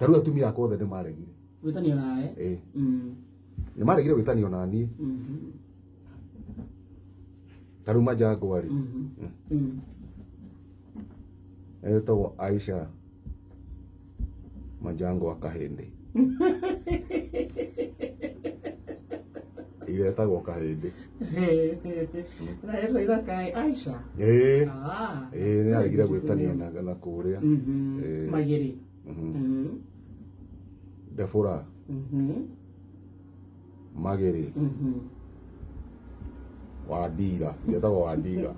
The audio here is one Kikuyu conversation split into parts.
Ta rĩu atumia akwa othe nĩ maregire. Gwĩtanio nawe. Ĩĩ. Nĩ maregire gwĩtanio na niĩ. Ta rĩu Manjangwa rĩ, etagwo Aisha Manjangwa Kahĩndĩ. Iretagwo Kahĩndĩ. Na ithaka Aisha. Ĩĩ. Ah. Ĩĩ nĩ aregire gwĩtanio na kũrĩa. Ĩĩ. Magĩrĩ. Debora Magĩrĩ Wandira, ngetagwo Wandira.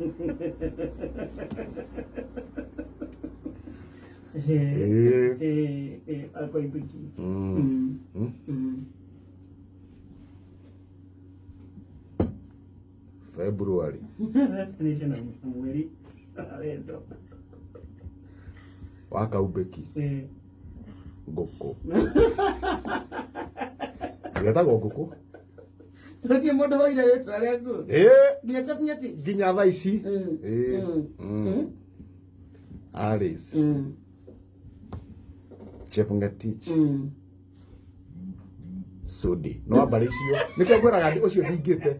Ĩĩ. Akoimbiki. February. Vaccination na mweri. Wendo. Wa Kaumbĩki. Ngũkũ. Getagwo ngũkũ. Gũtirĩ mũndũ woire rĩtwa rĩaku. Ĩĩ. Nginya Chepngetich. Nginya thaa ici. Ĩĩ. Alice. Chepngetich. Sudi. No wambarĩ icio. Nĩkĩo ngwĩraga ũcio ndingĩte.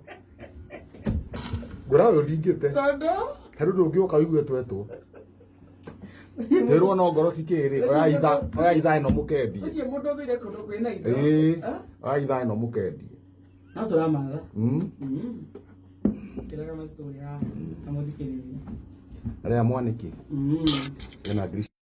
Ngwĩraga ũyũ ndingĩte. Tondũ? Harĩ ũndũ ũngĩ ũka ũigue twetwo. Twĩrwo no ngoro ti kĩrĩ, oya itha, oya ithaa ĩno mũkendie. Gũtirĩ mũndũ ũthũire kũndũ kwĩna indo. Ĩĩ, oya ithaa ĩno mũkendie. No tũramatha. Kĩraga mastori haha na mũthikĩrĩria. Arĩa mwanĩki. Ena ngiri.